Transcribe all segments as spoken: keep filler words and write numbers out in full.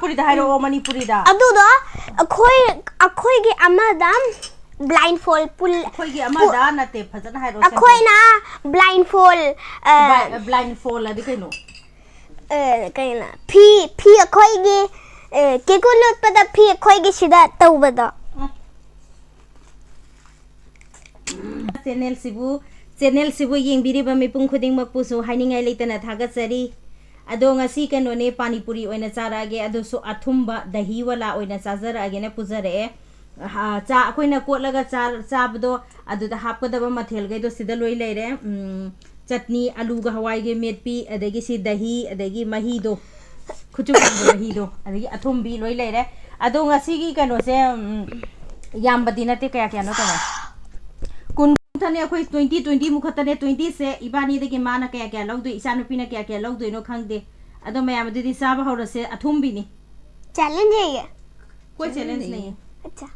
ꯃꯅꯤꯄꯨꯔꯤꯗ ꯍꯥꯏꯔꯛꯑꯣ, ꯃꯅꯤꯄꯨꯔꯤꯗ꯫ ꯑꯗꯨꯗꯣ ꯑꯩꯈꯣꯏ ꯑꯩꯈꯣꯏꯒꯤ ꯑꯃꯗ blind fold ꯄꯨꯜ ꯑꯩꯈꯣꯏꯒꯤ ꯑꯃꯗ ꯅꯠꯇꯦ, ꯐꯖꯅ ꯍꯥꯏꯔꯛꯑꯣ, sentence꯫ ꯑꯩꯈꯣꯏꯅ blind fold ꯑ, Bli- blind fold ꯑꯗꯤ ꯀꯩꯅꯣ? ꯑ, ꯀꯩꯅꯣ ꯐꯤ ꯐꯤ ꯑꯩꯈꯣꯏꯒꯤ ꯑ, ꯀꯦꯀꯨ ꯂꯣꯠꯄꯗ ꯐꯤ ꯑꯩꯈꯣꯏꯒꯤ ꯁꯤꯗ ꯇꯧꯕꯗꯣ꯫ ꯆꯦꯅꯦꯜꯁꯤꯕꯨ ꯆꯦꯅꯦꯜꯁꯤꯕꯨ ꯌꯦꯡꯕꯤꯔꯤꯕ ꯃꯤꯄꯨꯝ ꯈꯨꯗꯤꯡꯃꯛꯄꯨꯁꯨ ꯍꯥꯏꯅꯤꯡꯉꯥꯏ ꯂꯩꯇꯅ ꯊꯥꯒꯠꯆꯔꯤ꯫ ꯑꯗꯣ ꯉꯁꯤ ꯀꯩꯅꯣꯅꯦ, ꯄꯥꯅꯤꯄꯨꯔꯤ ꯑꯣꯏꯅ ꯆꯥꯔꯛꯑꯒꯦ, ꯑꯗꯨꯁꯨ ꯑꯊꯨꯝꯕ ꯗꯍꯤ ꯋꯥꯂꯥ ꯑꯣꯏꯅ ꯆꯥꯖꯔꯛꯑꯒꯦꯅ ꯄꯨꯖꯔꯛꯑꯦ꯫ ꯑꯍ, ꯆꯥ ꯑꯩꯈꯣꯏꯅ ꯀꯣꯠꯂꯒ ꯆꯥ- ꯆꯥꯕꯗꯣ, ꯑꯗꯨꯗ ꯍꯥꯞꯀꯗꯕ ꯃꯊꯦꯜꯈꯩꯗꯣ ꯁꯤꯗ ꯂꯣꯏ ꯂꯩꯔꯦ꯫ ꯎꯝ, ꯆꯠꯅꯤ, ꯑꯂꯨꯒ ꯍꯋꯥꯏꯒ ꯃꯦꯠꯄꯤ, ꯑꯗꯒꯤ ꯁꯤ ꯗꯍꯤ, ꯑꯗꯒꯤ ꯃꯍꯤꯗꯣ, ꯈꯨꯠꯆꯨ ꯈꯨꯠꯁꯨ ꯃꯍꯤꯗꯣ, ꯑꯗꯒꯤ ꯑꯊꯨꯝꯕꯤ ꯂꯣꯏ ꯂꯩꯔꯦ꯫ ꯑꯗꯣ ꯉꯁꯤꯒꯤ ꯀꯩꯅꯣꯁꯦ, ꯎꯝ, ꯌꯥꯝꯕꯗꯤ ꯅꯠꯇꯦ, ꯀꯌꯥ ꯀꯌꯥꯅꯣ ꯇꯧꯔꯣ꯫ ꯀꯨꯟ ꯈꯛꯇꯅꯦ, ꯑꯩꯈꯣꯏ twenty, twenty ꯃꯨꯛ ꯈꯛꯇꯅꯦ꯫ Twenty ꯁꯦ ꯏꯕꯥꯅꯤꯗꯒꯤ ꯃꯥꯅ ꯀꯌꯥ ꯀꯌꯥ ꯂꯧꯗꯣꯏ, ꯏꯆꯥꯅꯨꯄꯤꯅ ꯀꯌꯥ ꯀꯌꯥ ꯂꯧꯗꯣꯏꯅꯣ ꯈꯪꯗꯦ꯫ ꯑꯗꯣ ꯃꯌꯥꯝ ꯑꯗꯨꯗꯤ ꯆꯥꯕ ꯍꯧꯔꯁꯦ꯫ ꯑꯊꯨꯝꯕꯤꯅꯤ꯫ चैलेंज है ये। कोई चैलेंज नहीं है। अच्छा।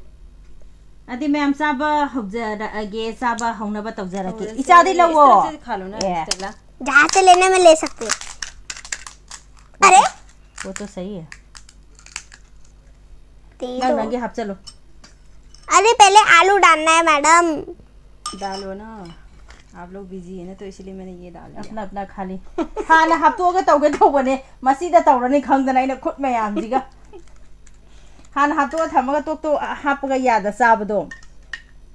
ꯑꯗꯤ ꯃꯌꯥꯝ ꯆꯥꯕ ꯍꯧꯖꯔꯛꯑꯒꯦ, ꯆꯥꯕ ꯍꯧꯅꯕ ꯇꯧꯖꯔꯛꯀꯦ꯫ ꯍꯧꯔꯁꯦ꯫ ꯏꯆꯥꯗꯤ ꯂꯧꯋꯣ꯫ Strawberry ꯈꯥꯜꯂꯣꯅ, ꯑꯦ꯫ Stella। जहाँ से लेने में ले सकते हो। अरे वो तो सही है। दे ꯅꯪ दो। ꯅꯪꯒꯤ ꯍꯥꯞꯆꯜꯂꯣ꯫ अरे पहले आलू डालना है मैडम। डालो ना, आप लोग बिजी है ना, तो इसीलिए मैंने ये डाल दिया। अपना अपना खा ली। ꯍꯥꯟꯅ ꯍꯥꯞꯇꯣꯛꯑꯒ ꯇꯧꯒꯦ ꯇꯧꯕꯅꯦ, ꯃꯁꯤꯗ ꯇꯧꯔꯅꯤ ꯈꯪꯗꯅ ꯑꯩꯅ ꯈꯨꯠ ꯃꯌꯥꯝꯁꯤꯒ꯫ ꯍꯥꯟꯅ ꯍꯥꯞꯇꯣꯛꯑ ꯊꯝꯃꯒ ꯇꯣꯛ ꯇꯣꯛ ꯍꯥꯞꯄꯒ ꯌꯥꯗ ꯆꯥꯕꯗꯣ,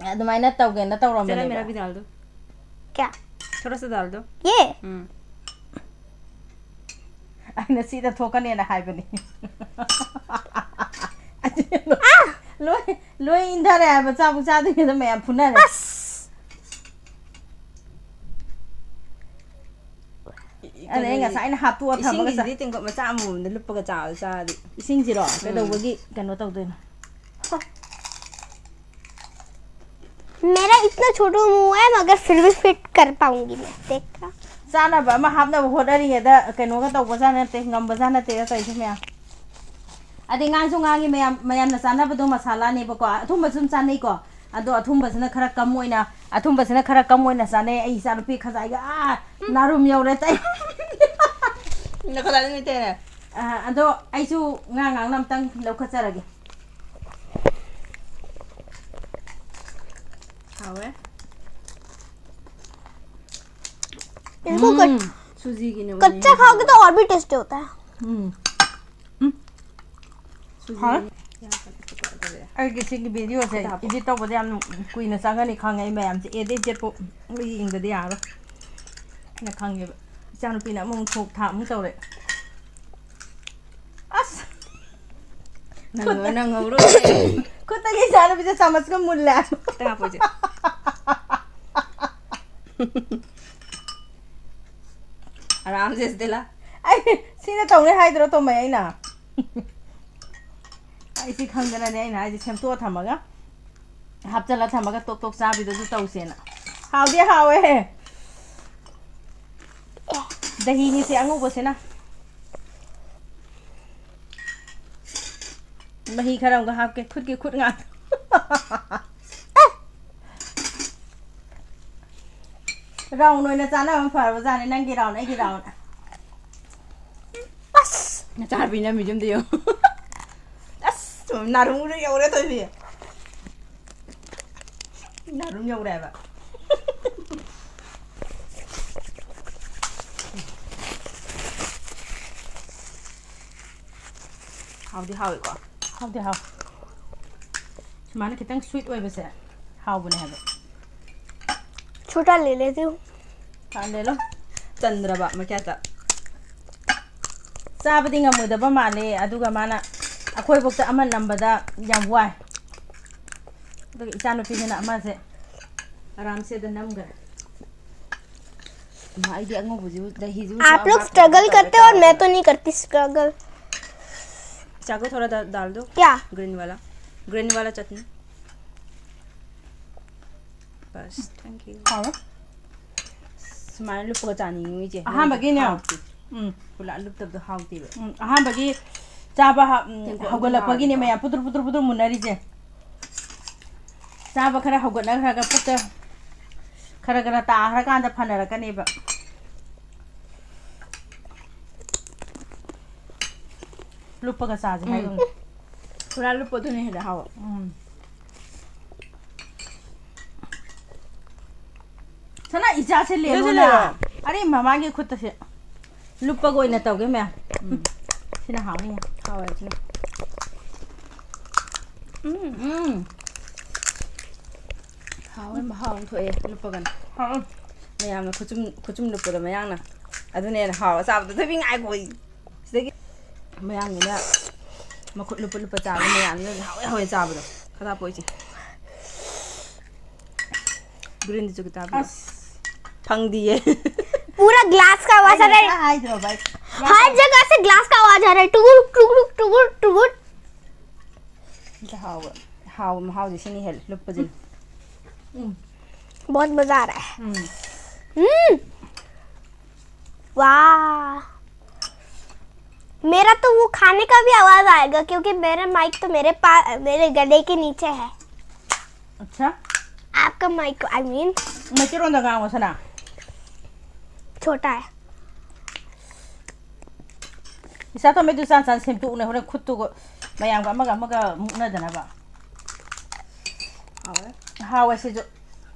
ꯑꯗꯨꯃꯥꯏꯅ ꯇꯧꯒꯦꯅ चला, मेरा ꯇꯧꯔꯝꯕꯅꯦ꯫ भी डाल दो, क्या? थोड़ा सा डाल दो। ये? हम्म। ꯑꯩꯅ ꯁꯤꯗ ꯊꯣꯛꯀꯅꯦꯅ ꯍꯥꯏꯕꯅꯤ꯫ ꯂꯣꯏ ꯂꯣꯏ ꯏꯟꯊꯔꯦ ꯍꯥꯏꯕ, ꯆꯥꯕꯨ ꯆꯥꯗ꯭ꯔꯤꯉꯩꯗ ꯃꯌꯥꯝ ꯐꯨꯅꯔꯦ꯫ ꯑꯗꯩ ꯑꯩ ꯉꯁꯥꯏꯅ ꯍꯥꯞꯇꯣꯛꯑ ꯊꯝꯃꯒ ꯆꯥ- ꯏꯁꯤꯡꯒꯤꯁꯤꯗꯤ ꯇꯦꯡꯀꯣꯠ ꯃꯆꯥ ꯑꯃꯃꯝꯗ ꯂꯨꯞꯄꯒ ꯆꯥꯕ ꯆꯥꯔꯗꯤ꯫ ꯏꯁꯤꯡꯁꯤꯔꯣ ꯀꯩꯗꯧꯕꯒꯤ ꯀꯩꯅꯣ ꯇꯧꯗꯣꯏꯅꯣ? मेरा इतना छोटा मुंह है मगर फिर भी फिट कर पाऊंगी मैं। देखा? ꯆꯥꯅꯕ ꯑꯃ ꯍꯥꯞꯅꯕ ꯍꯣꯠꯅꯔꯤꯉꯩꯗ ꯀꯩꯅꯣꯒ ꯇꯧꯕꯖꯥꯠ ꯅꯠꯇꯦ, ꯉꯝꯕꯖꯥꯠ ꯅꯠꯇꯦ ꯇꯧꯔꯤꯁꯦ ꯃꯌꯥꯝ꯫ ꯑꯗꯩ ꯉꯥꯡꯁꯨ ꯉꯥꯡꯉꯤ ꯃꯌꯥꯝ, ꯃꯌꯥꯝꯅ ꯆꯥꯅꯕꯗꯣ ꯃꯁꯥꯂꯥꯅꯦꯕꯀꯣ, ꯑꯊꯨꯝꯕꯁꯨ ꯑꯗꯨꯝ ꯆꯥꯅꯩꯀꯣ, ꯑꯗꯣ ꯑꯊꯨꯝꯕꯁꯤꯅ ꯈꯔ ꯀꯝ ꯑꯣꯏꯅ, ꯑꯊꯨꯝꯕꯁꯤꯅ ꯈꯔ ꯀꯝ ꯑꯣꯏꯅ ꯆꯥꯅꯩ꯫ ꯑꯩ ꯏꯆꯥꯅꯨꯄꯤ ꯈꯖꯥꯏꯒ ꯑꯥ ꯅꯥꯔꯨꯝ ꯌꯧꯔꯦ ꯇꯩ꯫ ꯅꯈꯣꯏꯗꯥꯗꯤ ꯅꯨꯃꯤꯠꯇꯩꯅꯦ꯫ ꯑ, ꯑꯗꯣ ꯑꯩꯁꯨ ꯉꯥ ꯉꯥꯡꯅ ꯑꯝꯇꯪ ꯂꯧꯈꯠꯆꯔꯒꯦ꯫ ꯍꯥꯎꯋꯦ꯫ इसको कट- ꯎꯝ, ꯁꯨꯖꯤꯒꯤꯅꯦ ꯀꯆꯥ ꯃꯅꯦ꯫ ꯈꯥꯒꯦ ꯇꯣ ꯑꯣꯔ ꯚꯤ ꯇꯦꯁꯇꯤ ꯍꯣꯇꯥ ꯍꯥꯏ꯫ ꯎꯝ꯫ ꯎꯝ꯫ ꯁꯨꯖꯤꯒꯤꯅꯦ꯫ ꯍꯥꯎꯋꯦ꯫ ꯑꯩꯒꯤ ꯁꯤꯒꯤ ꯚꯤꯗꯤꯑꯣꯁꯦ ꯈꯨꯗꯥꯞꯄꯣ꯫ ꯏꯗꯤꯠ ꯇꯧꯕꯗ ꯌꯥꯝ ꯀꯨꯏꯅ ꯆꯪꯒꯅꯤ ꯈꯪꯉꯦ꯫ ꯑꯩ ꯃꯌꯥꯝꯁꯦ ꯑꯦꯗꯤꯠ ꯖꯦꯠꯄꯨ ꯌꯦꯡꯗꯗꯤ ꯌꯥꯔꯔꯣꯏ꯫ ꯑꯩꯅ ꯈꯪꯉꯦꯕ꯫ ꯏꯆꯥꯅꯨꯄꯤꯅ ꯑꯃꯨꯛ ꯊꯣꯛ ꯊꯥꯛ ꯑꯃꯨꯛ ꯇꯧꯔꯦ꯫ ꯑꯁ! ꯅꯪ-, ꯈꯨꯠꯇ-, ꯅꯪꯍꯧꯔꯣꯏ꯫ ꯈꯨꯠꯇꯒꯤ ꯏꯆꯥꯅꯨꯄꯤꯁꯦ ꯆꯥꯃꯁꯀ ꯃꯨꯜꯂꯦ꯫ ꯈꯨꯠꯇ ꯍꯥꯞꯄꯣꯏꯁꯦ꯫ ꯑꯔꯥꯝꯁꯦ ꯁꯤꯗ ꯂꯥ꯫ ꯑꯩ ꯁꯤꯅ ꯇꯧꯅꯤ ꯍꯥꯏꯗ꯭ꯔꯣ, ꯇꯣꯝꯕꯩ, ꯑꯩꯅ? ꯑꯩ ꯁꯤ ꯈꯪꯗꯅꯅꯦ ꯑꯩꯅ ꯍꯥꯏꯁꯦ, ꯁꯦꯝꯇꯣꯛꯑ ꯊꯝꯃꯒ, ꯍꯥꯞꯆꯜꯂ ꯊꯝꯃꯒ ꯇꯣꯛ ꯇꯣꯛ ꯆꯥꯕꯤꯗꯣ ꯑꯗꯨ ꯇꯧꯁꯦꯅ꯫ ꯍꯥꯎꯗꯤ ꯍꯥꯎꯋꯦ꯫ ꯗꯍꯤꯅꯤꯁꯦ ꯑꯉꯧꯕꯁꯤꯅ꯫ ꯃꯍꯤ ꯈꯔ ꯑꯃꯒ ꯍꯥꯞꯀꯦ꯫ ꯈꯨꯠꯀꯤ ꯈꯨꯠ ꯉꯥꯛ꯫ ꯔꯥꯎꯟ ꯑꯣꯏꯅ ꯆꯥꯅꯕ ꯐꯔꯕꯖꯥꯠꯅꯦ, ꯅꯪꯒꯤ ꯔꯥꯎꯟ, ꯑꯩꯒꯤ ꯔꯥꯎꯟ꯫ ꯑꯁ! ꯅꯆꯥꯅꯨꯄꯤ ꯅꯝꯃꯤꯁꯦ ꯑꯝꯇ ꯌꯦꯡꯉꯨ꯫ ꯑꯁ! ꯅꯥꯔꯨꯡꯗ ꯌꯧꯔꯦ ꯇꯧꯏꯁꯦ꯫ ꯅꯥꯔꯨꯡ ꯌꯧꯔꯦ ꯍꯥꯏꯕ꯫ ꯍꯥꯎꯗꯤ ꯍꯥꯎꯋꯤꯀꯣ? ꯍꯥꯎꯗꯤ ꯍꯥꯎ꯫ ꯁꯨꯃꯥꯏꯅ ꯈꯤꯇꯪ sweet ꯑꯣꯏꯕꯁꯦ ꯍꯥꯎꯕꯅꯦ ꯍꯥꯏꯕ꯫ छोटा ले लेती हूँ। ꯇꯥꯟꯗꯦꯂꯣ꯫ ꯆꯟꯗ꯭ꯔꯕ ꯃꯈ꯭ꯌꯥꯠꯇ꯫ ꯆꯥꯕꯗꯤ ꯉꯝꯃꯣꯏꯗꯕ ꯃꯥꯜꯂꯦ, ꯑꯗꯨꯒ ꯃꯥꯅ ꯑꯩꯈꯣꯏꯐꯧꯗ ꯑꯃ ꯅꯝꯕꯗ ꯌꯥꯝ ꯋꯥꯏ꯫ ꯑꯗꯨꯒ ꯏꯆꯥꯅꯨꯄꯤꯁꯤꯅ ꯑꯃꯁꯦ ꯑꯔꯥꯝꯁꯦꯗ ꯅꯝꯈ꯭ꯔꯦ꯫ ꯏꯃꯥ, ꯑꯩꯗꯤ ꯑꯉꯧꯕꯁꯤꯕꯨ, ꯗꯍꯤꯁꯤꯕꯨ आप लोग स्ट्रगल करते हो और मैं तो नहीं करती स्ट्रगल। चाकू थोड़ा डा-, डाल दो। क्या? ग्रीन वाला, ग्रीन वाला चटनी। बस, thank you। ꯍꯥꯎꯔꯦ꯫ ꯁꯨꯃꯥꯏꯅ ꯂꯨꯞꯄꯒ ꯆꯥꯅꯤꯡꯉꯤ ꯏꯆꯦ꯫ ꯑꯍꯥꯟꯕꯒꯤꯅꯦ꯫ ꯍꯥꯎꯇꯦ꯫ ꯎꯝ꯫ ꯄꯨꯂꯞ ꯂꯨꯞꯇꯕꯗꯣ ꯍꯥꯎꯇꯦꯕ꯫ ꯎꯝ, ꯑꯍꯥꯟꯕꯒꯤ ꯆꯥꯕ ꯍ-, ꯎꯝ, ꯇꯦꯡꯀꯣꯠ ꯑꯃ ꯍꯧꯒꯠꯂꯛꯄꯒꯤꯅꯦ ꯍꯥꯎꯋꯦꯕ꯫ ꯃꯌꯥꯝ ꯄꯨꯗ꯭ꯔꯨ ꯄꯨꯗ꯭ꯔꯨ ꯄꯨꯗ꯭ꯔꯨ ꯃꯨꯟꯅꯔꯤꯁꯦ꯫ ꯆꯥꯕ ꯈꯔ ꯍꯧꯒꯠꯅꯈ꯭ꯔꯒ ꯄꯨꯛꯇ ꯈꯔ ꯈꯔ ꯇꯥꯈ꯭ꯔꯀꯥꯟꯗ ꯐꯅꯔꯛꯀꯅꯦꯕ꯫ ꯂꯨꯞꯄꯒ ꯆꯥꯁꯦ ꯎꯝ꯫ ꯍꯥꯏꯗꯧꯅꯦ꯫ ꯄꯨꯔꯥ ꯂꯨꯞꯄꯗꯨꯅ ꯍꯦꯟꯅ ꯍꯥꯎꯕ꯫ ꯎꯝ꯫ ꯁꯅꯥ, ꯏꯆꯥꯁꯦ ꯏꯆꯥꯁꯦ ꯂꯦꯡꯉꯣꯅ꯫ ꯂꯦꯡꯉꯣ꯫ ꯑꯔꯦ, ꯃꯃꯥꯒꯤ ꯈꯨꯠꯇꯁꯦ ꯂꯨꯞꯄꯒ ꯑꯣꯏꯅ ꯇꯧꯒꯦ ꯃꯌꯥꯝ꯫ ꯎꯝ꯫ ꯁꯤꯅ ꯍꯥꯎꯅꯤ꯫ ꯍꯥꯎꯋꯦ ꯁꯤꯅ꯫ ꯎꯝ꯫ ꯎꯝ꯫ ꯍꯥꯎꯋꯦ, ꯃꯍꯥꯎ ꯑꯃ ꯊꯣꯛꯑꯦ ꯂꯨꯞꯄꯒꯅ꯫ ꯍꯥꯎ꯫ ꯃꯌꯥꯝꯅ ꯈꯨꯆꯨꯝ, ꯈꯨꯆꯨꯝ ꯂꯨꯞꯄꯗꯣ ꯃꯌꯥꯡꯅ꯫ ꯑꯗꯨꯅ ꯍꯦꯟꯅ ꯍꯥꯎꯋꯦ ꯆꯥꯕꯗ꯫ ꯊꯣꯏꯕꯤ ꯉꯥꯏꯈꯣ ꯑꯩ꯫ ꯁꯤꯗꯒꯤ ꯃꯌꯥꯡꯗꯨꯅ ꯃꯈꯨꯠ ꯂꯨꯞꯄ ꯂꯨꯞꯄ ꯆꯥꯕꯗ ꯃꯌꯥꯝꯗꯨꯅ ꯍꯥꯎꯋꯦ ꯍꯥꯎꯋꯦ ꯆꯥꯕꯗꯣ꯫ ꯈꯗꯥ ꯄꯣꯛꯏꯁꯦ꯫ ꯒ꯭ꯔꯤꯟꯗꯤ ꯆꯨꯒꯤ ꯇꯥꯕꯤꯌꯣ꯫ ꯑꯁ꯫ ꯐꯪꯗꯤꯌꯦ꯫ पूरा ग्लास का आवाज आ रहा है। ꯉꯁꯥꯏ ꯍꯥꯏꯗ꯭ꯔꯣ ꯚꯥꯏ? हर जगह से ग्लास का आवाज आ रहा है, टुगुर टुगुर टुगुर टुगुर। ꯑꯝꯇ ꯍꯥꯎꯕ, ꯍꯥꯎꯕ ꯃꯍꯥꯎꯁꯦ ꯁꯤꯅ ꯍꯦꯜꯂꯦ ꯂꯨꯞꯄꯁꯤꯅ꯫ ꯎꯝ꯫ बहुत मजा आ रहा है। ꯎꯝ꯫ हम्म। वाह। मेरा तो वो खाने का भी आवाज आएगा, क्योंकि मेरा माइक तो मेरे पास, मेरे गले के नीचे है। ꯑꯠꯁꯥ꯫ आपका माइक, आई मीन। ꯃꯩꯇꯩꯂꯣꯟꯗ ꯉꯥꯡꯉꯣ ꯁꯅꯥ꯫ छोटा है। ꯏꯁꯥ ꯇꯣꯝꯕꯩꯗꯨ ꯆꯥꯟ ꯆꯥꯟ ꯁꯦꯝꯗꯣꯛꯎꯅꯦ, ꯍꯣꯔꯦꯟ ꯈꯨꯠꯇꯨꯒ ꯃꯌꯥꯝꯒ ꯑꯃꯒ ꯑꯃꯒ ꯃꯨꯛꯅꯗꯅꯕ꯫ ꯍꯥꯎꯋꯦ꯫ ꯍꯥꯎꯋꯦ ꯁꯤꯁꯨ꯫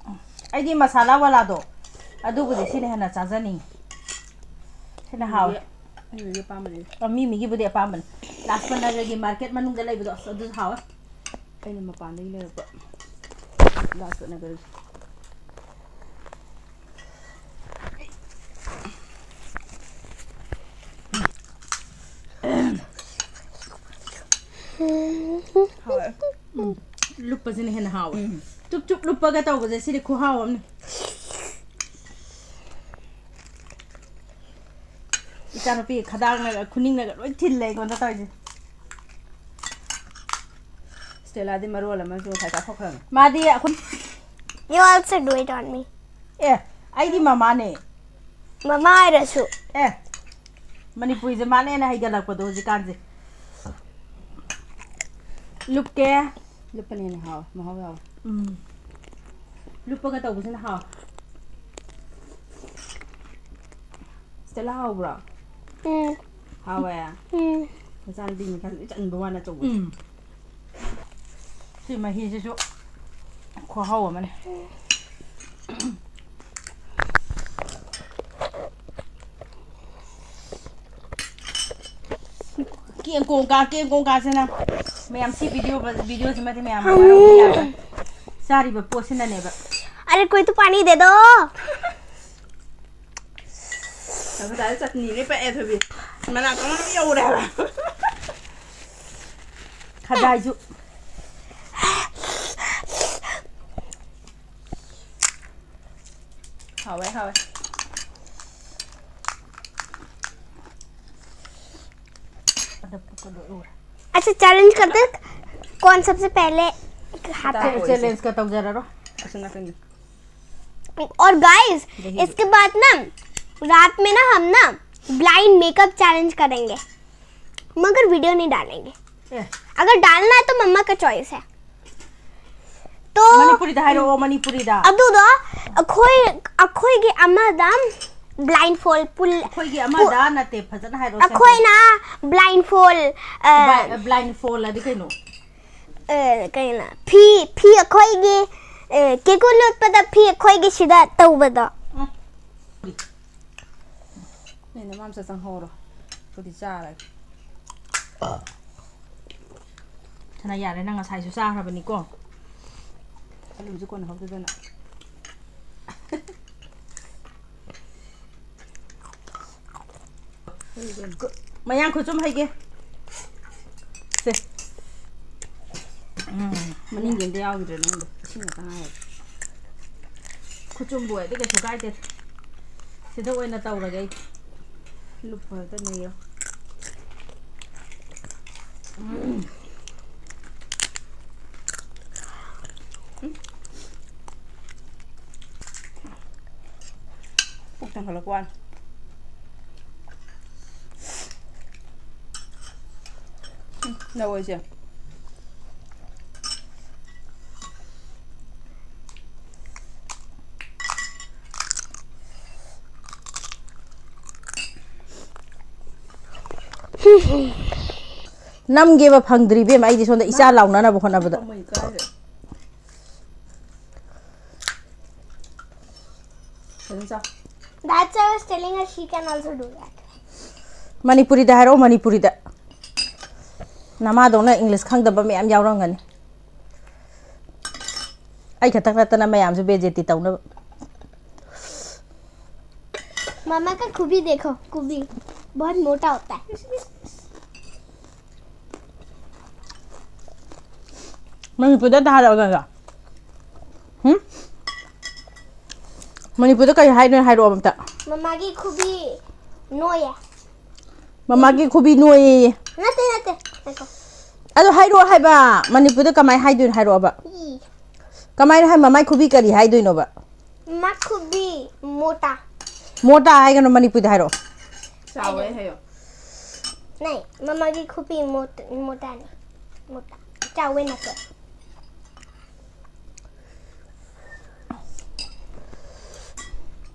ꯑꯩꯗꯤ ꯃꯁꯥꯂꯥ ꯋꯥꯂꯥꯗꯣ, ꯑꯗꯨꯕꯨꯗꯤ ꯁꯤꯅ ꯍꯦꯟꯅ ꯆꯥꯖꯅꯤꯡꯉꯤ꯫ ꯁꯤꯅ ꯍꯥꯎꯋꯦ꯫ ꯃꯤꯒꯤ ꯑꯄꯥꯝꯕꯅꯦ꯫ ꯑ, ꯃꯤ ꯃꯤꯒꯤꯕꯨꯗꯤ ꯑꯄꯥꯝꯕꯅꯤ꯫ ꯂꯥꯖꯄꯠ ꯅꯒꯔꯒꯤ ꯃꯥꯔꯀꯦꯠ ꯃꯅꯨꯡꯗ ꯂꯩꯕꯗꯣ, ꯑꯁ, ꯑꯗꯨꯁꯨ ꯍꯥꯎꯋꯦ꯫ ꯑꯩꯅ ꯃꯄꯥꯟꯗꯒꯤ ꯂꯩꯔꯛꯄ ꯂꯥꯖꯄꯠ ꯅꯒꯔꯒꯤ꯫ ꯍꯥꯎꯋꯦ꯫ ꯂꯨꯞꯄꯁꯤꯅ ꯍꯦꯟꯅ ꯍꯥꯎꯋꯦ꯫ ꯎꯝ꯫ ꯆꯨꯞ ꯆꯨꯞ ꯂꯨꯞꯄꯒ ꯇꯧꯕꯁꯦ ꯁꯤꯗꯤ ꯈꯨꯍꯥꯎ ꯑꯃꯅꯤ꯫ ꯏꯆꯥꯅꯨꯄꯤ ꯈꯗꯥꯡꯅꯒ ꯈꯨꯅꯤꯡꯅꯒ ꯂꯣꯏ ꯊꯤꯜꯂꯦ ꯑꯩꯉꯣꯟꯗ ꯇꯧꯔꯤꯁꯦ꯫ ꯁ꯭ꯇꯦꯂꯥꯗꯤ ꯃꯔꯣꯜ ꯑꯃꯁꯨ ꯉꯁꯥꯏ ꯆꯥꯊꯣꯛꯈ꯭ꯔꯕꯅꯤ꯫ ꯃꯥꯗꯤ ꯑꯩꯈꯣꯏ You also do it on me. ꯑꯦ, ꯑꯩꯗꯤ ꯃꯃꯥꯅꯦ꯫ ꯃꯃꯥ ꯑꯣꯏꯔꯁꯨ꯫ ꯑꯦ, ꯃꯅꯤꯄꯨꯔꯤꯁꯦ ꯃꯥꯅ ꯍꯦꯟꯅ ꯍꯩꯒꯠꯂꯛꯄꯗꯣ ꯍꯧꯖꯤꯛꯀꯥꯟꯁꯦ꯫ ꯂꯨꯞꯀꯦ꯫ ꯂꯨꯞꯄꯅ ꯍꯦꯟꯅ ꯍꯥꯎꯋꯦ, ꯃꯍꯥꯎ ꯌꯥꯎꯋꯦ꯫ ꯎꯝ꯫ ꯂꯨꯞꯄꯒ ꯇꯧꯕꯁꯤꯅ ꯍꯥꯎ꯫ ꯁ꯭ꯇꯦꯂꯥ ꯍꯥꯎꯕ꯭ꯔꯣ? ꯎꯝ꯫ ꯍꯥꯎꯋꯦ꯫ ꯎꯝ꯫ ꯃꯆꯥꯅꯨꯄꯤ ꯃꯈꯜ ꯂꯣꯏ ꯆꯟꯕ ꯋꯥꯅ ꯑꯆꯧꯕ꯫ ꯎꯝ꯫ ꯁꯤ ꯃꯍꯤꯁꯤꯁꯨ ꯈꯨꯍꯥꯎ ꯑꯃꯅꯤ꯫ ꯀꯦꯡ ꯀꯣꯡ ꯀꯥ, ꯀꯦꯡ ꯀꯣꯡ ꯀꯥꯁꯤꯅ ꯃꯌꯥꯝ ꯁꯤ video, video ꯁꯤꯃꯗꯤ ꯃꯌꯥꯝ ꯋꯥꯔꯧꯕ ꯌꯥꯔꯣꯏ꯫ ꯆꯥꯔꯤꯕ ꯄꯣꯠꯁꯤꯅꯅꯦꯕ꯫ अरे कोई तो पानी दे दो। ꯉꯁꯥꯏ ꯆꯠꯅꯤꯒ ꯄꯛꯑꯦ ꯊꯣꯏꯕꯤ꯫ ꯃꯅꯥꯛ ꯑꯃ ꯌꯧꯔꯦ ꯍꯥꯏꯕ꯫ ꯈꯖꯥꯏꯁꯨ꯫ ꯍꯥꯎꯋꯦ, ꯍꯥꯎꯋꯦ꯫ अच्छा, चैलेंज करते हैं, कौन सबसे पहले खाता है। चैलेंज का तौजरा रो। अच्छा, ना करेंगे। और गाइस, इसके बाद ना रात में ना हम ना ब्लाइंड मेकअप चैलेंज करेंगे, मगर वीडियो नहीं डालेंगे। ꯑꯦ꯫ अगर डालना है तो मम्मा का चॉइस है। तो ꯃꯅꯤꯄꯨꯔꯤꯗ ꯍꯥꯏꯔꯛꯑꯣ, ꯃꯅꯤꯄꯨꯔꯤꯗ꯫ ꯑꯗꯨꯗꯣ ꯑꯩꯈꯣꯏ, ꯑꯩꯈꯣꯏꯒꯤ ꯑꯃꯗ ꯕ꯭ꯂꯥꯏꯟ ꯐꯣꯜ ꯄꯨꯜ-, ꯑꯩꯈꯣꯏꯒꯤ ꯑꯃꯗ ꯅꯠꯇꯦ, ꯐꯖꯅ ꯍꯥꯏꯔꯛꯑꯣ, ꯑꯩꯈꯣꯏꯅ ꯕ꯭ꯂꯥꯏꯟ ꯐꯣꯜ, ꯑ, ꯕ꯭ꯂꯥꯏꯟ ꯐꯣꯜ ꯑꯗꯤ ꯀꯩꯅꯣ? ꯑ, ꯀꯩꯅꯣ, ꯐꯤ, ꯐꯤ ꯑꯩꯈꯣꯏꯒꯤ, ꯑ, ꯀꯦꯀꯨ ꯂꯣꯠꯄꯗ ꯐꯤ ꯑꯩꯈꯣꯏꯒꯤ ꯁꯤꯗ ꯇꯧꯕꯗꯣ꯫ ꯎꯝ꯫ ꯅꯣꯏ ꯅꯃꯥꯝꯆꯥ ꯆꯪꯍꯧꯔꯣ꯫ ꯑꯩꯈꯣꯏꯗꯤ ꯆꯥꯔꯒꯦ꯫ ꯁꯅꯥ, ꯌꯥꯔꯦ, ꯅꯪ ꯉꯁꯥꯏꯁꯨ ꯆꯥꯈ꯭ꯔꯕꯅꯤꯀꯣ꯫ ꯑꯂꯨꯁꯨ ꯀꯣꯟꯅꯍꯧꯗꯗꯅ꯫ ꯃꯌꯥꯡ ꯈꯨꯆꯨꯝ ꯍꯩꯒꯦ꯫ ꯁꯦ꯫ ꯎꯝ꯫ ꯃꯅꯤꯡꯒꯤ ꯑꯝꯇ ꯌꯥꯎꯈꯤꯗ꯭ꯔꯦ ꯅꯪꯗꯣ꯫ ꯏꯁꯤꯡ ꯈꯛꯇ ꯉꯥꯏꯔꯦ꯫ ꯈꯨꯆꯨꯝꯕꯨ ꯑꯣꯏꯔꯗꯤ ꯀꯩꯁꯨ ꯀꯥꯏꯗꯦ꯫ ꯁꯤꯗ ꯑꯣꯏꯅ ꯇꯧꯔꯒꯦ ꯑꯩ꯫ ꯂꯨꯞꯄ ꯍꯦꯛꯇ ꯅꯩꯔꯣ꯫ ꯎꯝ꯫ ꯎꯝ꯫ ꯄꯨꯛ ꯊꯟꯒꯠꯂꯛꯄ ꯋꯥꯅꯤ꯫ ꯎꯝ, ꯂꯧꯑꯣ ꯏꯆꯦ꯫ ꯅꯝꯒꯦꯕ ꯐꯪꯗ꯭ꯔꯤ ꯏꯕꯦꯝꯃ, ꯑꯩꯗꯤ ꯁꯣꯝꯗ ꯏꯆꯥ ꯂꯥꯎꯅꯅꯕ ꯍꯣꯠꯅꯕꯗ꯫ ꯀꯃꯩ ꯀꯥꯏꯔꯦ꯫ ꯐꯖꯅ ꯆꯥꯎ꯫ That's why I was telling her she can also do that. ꯃꯅꯤꯄꯨꯔꯤꯗ ꯍꯥꯏꯔꯛꯑꯣ, ꯃꯅꯤꯄꯨꯔꯤꯗ꯫ ꯅꯃꯥꯗꯧꯅ ꯏꯪꯂꯤꯁ ꯈꯪꯗꯕ ꯃꯌꯥꯝ ꯌꯥꯎꯔꯝꯒꯅꯤ꯫ ꯑꯩ ꯈꯛꯇꯪ ꯅꯠꯇꯅ ꯃꯌꯥꯝꯁꯨ ꯕꯦꯖꯦꯇꯤ ꯇꯧꯅꯕ꯫ मामा का खूबी देखो, खूबी बहुत मोटा होता है। ꯃꯅꯤꯄꯨꯔꯗ ꯊꯥꯔꯛꯑꯒ ꯎꯝ? ꯃꯅꯤꯄꯨꯔꯗ ꯀꯔꯤ ꯍꯥꯏꯅꯣ ꯍꯥꯏꯔꯛꯑꯣ ꯑꯝꯇ꯫ मामा की खूबी नोया। ꯃꯃꯥꯒꯤ ꯈꯨꯕꯤ ꯅꯣꯏꯌꯦ꯫ नते नते देखो। ꯑꯗꯣ ꯍꯥꯏꯔꯛꯑꯣ ꯍꯥꯏꯕ, ꯃꯅꯤꯄꯨꯔꯗ ꯀꯃꯥꯏꯅ ꯍꯥꯏꯗꯣꯏꯅꯣ ꯍꯥꯏꯔꯛꯑꯣꯕ꯫ ई। ꯀꯃꯥꯏꯅ ꯍꯥꯏ, ꯃꯃꯥꯏ ꯈꯨꯕꯤ ꯀꯔꯤ ꯍꯥꯏꯗꯣꯏꯅꯣꯕ? माँ खूबी मोटा। ꯃꯣꯇꯥ ꯍꯥꯏꯒꯅꯨ, ꯃꯅꯤꯄꯨꯔꯤꯗ ꯍꯥꯏꯔꯛꯑꯣ꯫ ꯆꯥꯎꯋꯦ ꯍꯥꯏꯌꯣ꯫ नहीं, मामा की खूबी मोट, मोटा नहीं। मोटा। चावे ना कर।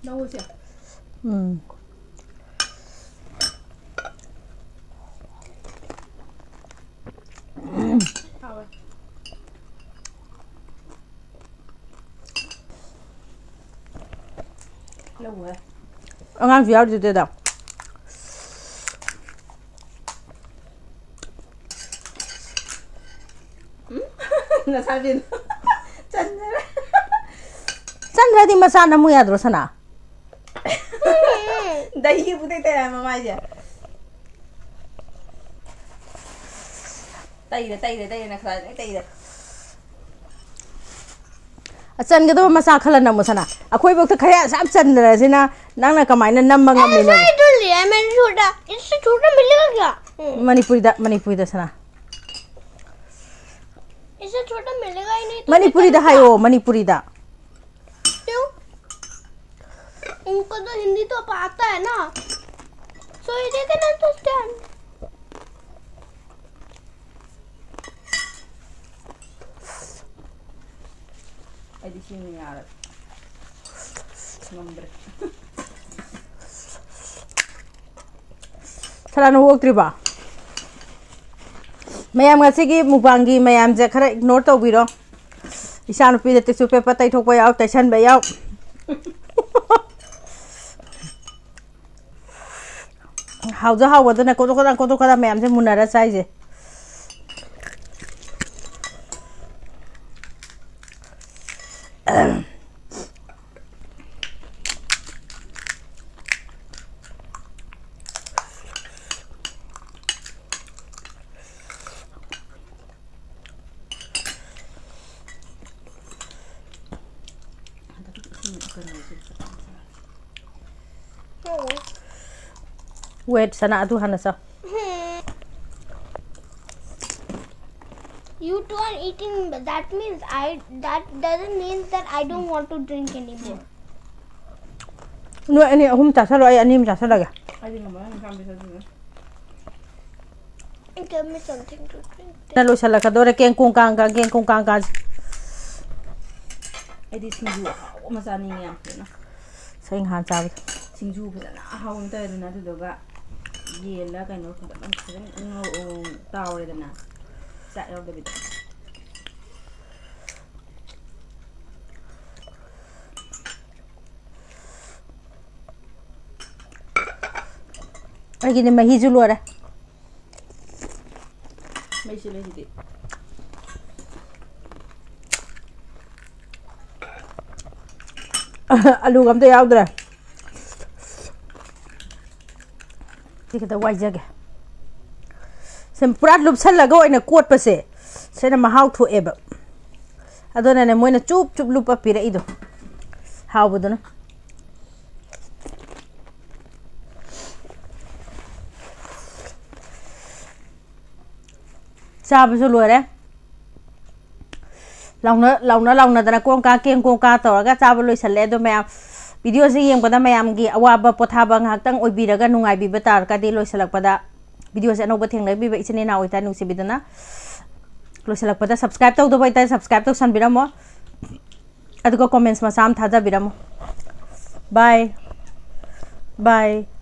ꯂꯧꯔꯁꯦ꯫ ꯎꯝ꯫ ꯍꯥꯎꯋꯦ꯫ ꯂꯧꯋꯦ꯫ ꯑꯉꯥꯡꯁꯨ ꯌꯥꯎꯔꯤꯗꯨꯗꯤ ꯑꯗꯣ꯫ ꯅꯁꯥꯕꯤꯗꯣ ꯆꯟꯗ꯭ꯔꯦ꯫ ꯆꯟꯗ꯭ꯔꯗꯤ ꯃꯆꯥ ꯅꯝꯃꯨ ꯌꯥꯗ꯭ꯔꯣ ꯁꯅꯥ? ꯗꯍꯤ ꯄꯨꯗꯩ ꯇꯩꯔꯦ ꯃꯃꯥꯏꯁꯦ꯫ ꯇꯩꯔꯦ, ꯇꯩꯔꯦ, ꯇꯩꯔꯦ, ꯅꯈ꯭ꯔꯥ ꯂꯣꯏ ꯇꯩꯔꯦ꯫ ꯆꯟꯒꯗꯕ ꯃꯆꯥ ꯈꯜꯂ ꯅꯝꯃꯨ ꯁꯅꯥ꯫ ꯑꯩꯈꯣꯏꯐꯧꯗ ꯈꯔ ꯑꯁꯥꯞ ꯆꯟꯗ꯭ꯔꯁꯤꯅ ꯅꯪꯅ ꯀꯃꯥꯏꯅ ꯅꯝꯕ ꯉꯝꯃꯤꯅꯣ? ऐसा ही तो लिया है मैंने छोटा। इससे छोटा मिलेगा क्या? ꯃꯅꯤꯄꯨꯔꯤꯗ, ꯃꯅꯤꯄꯨꯔꯤꯗ ꯁꯅꯥ꯫ इससे छोटा मिलेगा ही नहीं तो ꯃꯅꯤꯄꯨꯔꯤꯗ ꯍꯥꯏꯌꯣ, ꯃꯅꯤꯄꯨꯔꯤꯗ꯫ क्यों? उनको तो हिंदी तो आता है ना, so they can understand. ꯑꯩꯗꯤ ꯁꯤꯅ ꯌꯥꯔꯦ꯫ ꯉꯝꯗ꯭ꯔꯦ꯫ ꯁꯅꯥ, ꯅꯪ ꯑꯣꯛꯇ꯭ꯔꯤꯕꯣ? ꯃꯌꯥꯝ, ꯉꯁꯤꯒꯤ ꯃꯨꯛꯕꯥꯡꯒꯤ ꯃꯌꯥꯝꯁꯦ ꯈꯔ ꯏꯒꯅꯣꯔ ꯇꯧꯕꯤꯔꯣ꯫ ꯏꯆꯥꯅꯨꯄꯤꯗ ꯇꯤꯁꯨ ꯄꯦꯄꯔ ꯇꯩꯊꯣꯛꯄ ꯌꯥꯎ, ꯇꯩꯁꯟꯕ ꯌꯥꯎ꯫ ꯍꯥꯎꯖ ꯍꯥꯎꯕꯗꯨꯅ ꯀꯣꯗꯣꯛ ꯀꯗꯥ ꯀꯣꯗꯣꯛ ꯀꯗꯥ ꯃꯌꯥꯝꯁꯦ ꯃꯨꯟꯅꯔ ꯆꯥꯏꯁꯦ꯫ Wait, ꯁꯅꯥ, ꯑꯗꯨ ꯍꯥꯟꯅ ꯆꯥꯎ꯫ You two are eating. That means I. That doesn't mean that I don't want to drink anymore. ꯅꯣꯏ ꯑꯅꯤ ꯑꯍꯨꯝ ꯆꯥꯁꯜꯂꯣ, ꯑꯩ ꯑꯅꯤ ꯑꯃ ꯆꯥꯁꯜꯂꯒꯦ꯫ ꯑꯩꯗꯤ ꯉꯝꯃꯔꯣꯏ ꯏꯟꯁꯥꯡ ꯄꯤꯖꯗꯨꯅ꯫ Give me something to drink. ꯅ ꯂꯣꯏꯁꯤꯜꯂꯛꯀꯗꯧꯔꯦ, ꯀꯦꯡ ꯀꯣꯡ ꯀꯥꯡ ꯀꯥꯡ, ꯀꯦꯡ ꯀꯣꯡ ꯀꯥꯡ ꯀꯥꯡ꯫ ꯑꯩꯗꯤ ꯁꯤꯡꯖꯨ ꯑꯍꯥꯎꯕ ꯑꯃ ꯆꯥꯅꯤꯡꯉꯦ ꯌꯥꯝ ꯐꯖꯅ꯫ ꯁꯤ ꯉꯍꯥꯟ ꯆꯥꯕꯗꯣ꯫ ꯁꯤꯡꯖꯨ ꯐꯖꯅ ꯑꯍꯥꯎꯕ ꯑꯃ ꯇꯧꯔꯦꯗꯅ, ꯑꯗꯨꯗꯨꯒ ꯌꯦꯟꯂ ꯀꯩꯅꯣ ꯐꯖꯅ ꯐꯖꯅ ꯉꯧ-, ꯇꯥꯎꯔꯦꯗꯅ, ꯆꯥꯛ ꯌꯥꯎꯗꯕꯤꯗ꯫ ꯑꯩꯒꯤꯗꯤ ꯃꯍꯤꯁꯨ ꯂꯣꯏꯔꯦ꯫ ꯃꯩꯁꯤ ꯂꯩꯁꯤꯗꯤ꯫ ꯑꯂꯨꯒ ꯑꯝꯇ ꯌꯥꯎꯗ꯭ꯔꯦ꯫ ꯁꯤ ꯈꯤꯇ ꯋꯥꯏꯖꯒꯦ꯫ ꯁꯨꯝ ꯄꯨꯔꯥ ꯂꯨꯞꯁꯜꯂꯒ ꯑꯣꯏꯅ ꯀꯣꯠꯄꯁꯦ, ꯁꯤꯅ ꯃꯍꯥꯎ ꯊꯣꯛꯑꯦꯕ꯫ ꯑꯗꯨꯅꯅꯦ ꯃꯣꯏꯅ ꯆꯨꯞ ꯆꯨꯞ ꯂꯨꯞꯄ ꯄꯤꯔꯛꯏꯗꯣ, ꯍꯥꯎꯕꯗꯨꯅ꯫ ꯆꯥꯕꯁꯨ ꯂꯣꯏꯔꯦ꯫ ꯂꯥꯎꯅ ꯂꯥꯎꯅ ꯂꯥꯎꯅꯗꯅ ꯀꯣꯡ ꯀꯥ ꯀꯦꯡ ꯀꯣꯡ ꯀꯥ ꯇꯧꯔꯒ ꯆꯥꯕ ꯂꯣꯏꯁꯜꯂꯦ꯫ ꯑꯗꯣ ꯃꯌꯥꯝ, ꯚꯤꯗꯤꯑꯣꯁꯦ ꯌꯦꯡꯕꯗ ꯃꯌꯥꯝꯒꯤ ꯑꯋꯥꯕ ꯄꯣꯊꯥꯕ ꯉꯥꯏꯍꯥꯛꯇꯪ ꯑꯣꯏꯕꯤꯔꯒ ꯅꯨꯡꯉꯥꯏꯕꯤꯕ ꯇꯥꯔꯒꯗꯤ, ꯂꯣꯏꯁꯜꯂꯛꯄꯗ ꯚꯤꯗꯤꯑꯣꯁꯦ ꯑꯅꯧꯕ ꯊꯦꯡꯅꯕꯤꯕ ꯏꯆꯤꯟ ꯏꯅꯥꯎ ꯑꯣꯏꯇꯥꯔꯗꯤ ꯅꯨꯡꯁꯤꯕꯤꯗꯨꯅ ꯂꯣꯏꯁꯜꯂꯛꯄꯗ subscribe ꯇꯧꯗꯕ ꯑꯣꯏꯇꯥꯔꯗꯤ subscribe ꯇꯧꯁꯟꯕꯤꯔꯝꯃꯣ꯫ ꯑꯗꯨꯒ comments ꯃꯆꯥ ꯑꯃ ꯊꯥꯖꯕꯤꯔꯝꯃꯣ꯫ Bye. Bye.